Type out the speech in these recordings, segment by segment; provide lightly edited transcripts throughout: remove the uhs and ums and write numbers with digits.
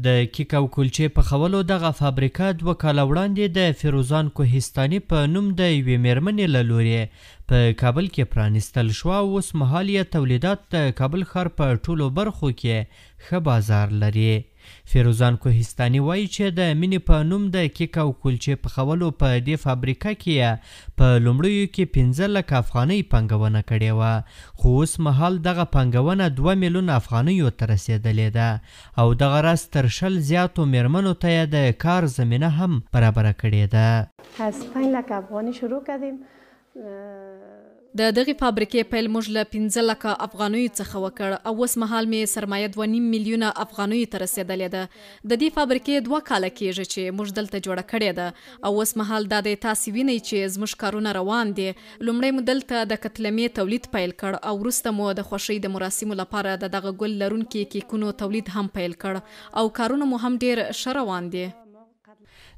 د کیک او کلچې پخولو دغه فابریکه 2 کاله وړاندې د فیروزان کوهستاني په نوم د یوې میرمنې له لورې په کابل کې پرانیستل شوه او اوس مهال یې تولیدات د کابل ښار په ټولو برخو کې ښه بازار لري. فیروزان کوهستاني وايي چې د مینې په نوم د کیک او کلچې پخولو په دې فابریکه کې یې په لومړیو کې 5 لکه افغانۍ پانګونه کړې وه، خو اوس مهال دغه پانګونه 2 میلیونه افغانیو ته رسېدلې ده او دغه راز تر 20 زیاتو میرمنو ته یې د کار زمینه هم برابره کړې ده. از 5 لک افغانی شروع کردیم. د دغې فابریکې پیل موږ له 5 لکه افغانیو څخه وکړ او اوس مهال مې سرمایه 2.5 میلیونه افغانیو ته رسېدلې ده. د دې فابریکې 2 کاله کېږي چې موږ دلته جوړه کړې ده او اوس مهال دا دی تاسې وینئ چې زموږ کارونه روان دي. لومړی مو دلته د قتلمې تولید پیل کړ او وروسته مو د خوښۍ د مراسمو لپاره د دغه ګل لرونکي کیکونو تولید هم پیل کړ او کارونه مو هم ډېر ښه روان دي.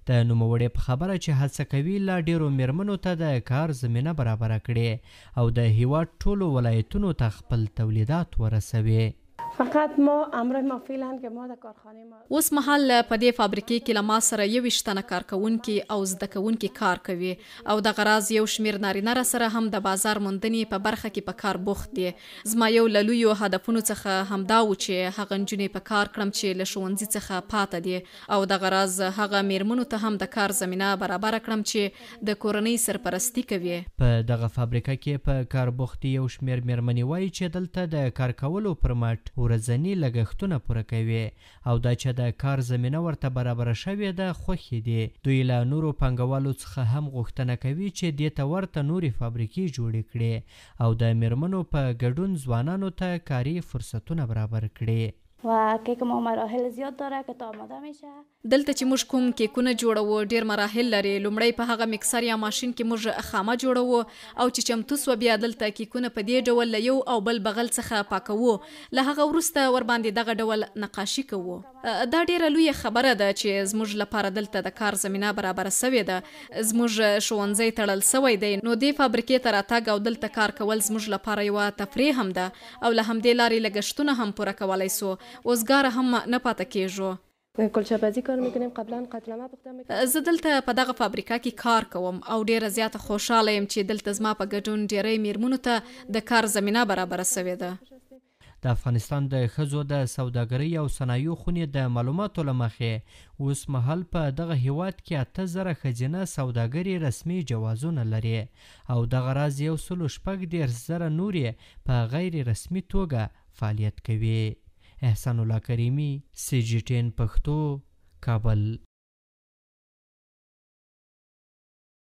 د نوموړې په خبره چې هڅه کوي لا ډېرو میرمنو ته د کار زمینه برابره کړي او د هیواد ټولو ولایتونو ته خپل تولیدات ورسوي. فقط ما امر ما فعلا که ما در کارخانه ما اوس مهال په دې فابریکې کې له ما سره 21 تنه کارکوونکي او زده کوونکي کار کوي او دغه راز یو شمېر نارینه راسره هم د بازار موندنې په برخه کې په کار بوخت دي. زما یو له لویو هدفونو څخه همدا و چې هغه نجونې په کار کړم چې له ښوونځي څخه پاته دي او دغه راز هغه میرمنو ته هم د کار زمینه برابره کړم چې د کورنۍ سرپرستي کوي. په دغه فابریکه کې په کار بوختې یو شمېر میرمنې وايي چې دلته د کار کولو پر مټ ورځني لګښتونه پوره کوي او دا چې د کار زمینه ورته برابره شوې ده، خوښې دي. دوی له نورو پانګوالو څخه هم غوښتنه کوي چې دې ته ورته نورې فابریکې جوړې کړي او د میرمنو په ګډون ځوانانو ته کاري فرصتونه برابر کړي. و کیک ما مراحل زیاد داره که تا آماده میشه. دلته چې موږ کوم کیکونه جوړوو، ډېر مراحل لري. لومړی په هغه میکسر یا ماشین کې موږ خامه جوړوو او چې چمتو سوه، بیا دلته کیکونه په دې ډول له یو او بل بغل څخه پاکوو. له هغه وروسته ورباندې دغه ډول نقاشي کوو. دا ډېره لویه خبره ده چې زموږ لپاره دلته د کار زمینه برابره شوې ده. زموږ ښوونځی تړل شوی دی، نو دې فابریکې ته راتګ او دلته کار کول زموږ لپاره یوه تفریح هم ده او له همدې لارې لګښتونه هم پوره کولای شو، وزګاره هم نه پاته کېږو. کلچه پزی کار میکنیم. قبلا قتلمه پخته میکنیم. زه دلته په دغه فابریکه کې کار کوم او ډېره زیاته خوشحاله یم چې دلته زما په ګډون ډېری میرمنو ته د کار زمینه برابره شوې ده. د افغانستان د ښځو د سوداګرۍ او صنایعو خونې د معلوماتو له مخې، اوس مهال په دغه هیواد کې 8000 ښځینه سوداګرې رسمي جوازونه لري او دغه راز 136,000 نورې په غیر رسمي توګه فعالیت کوي. احسان الله کریمي، سي جي ټي این پښتو، کابل.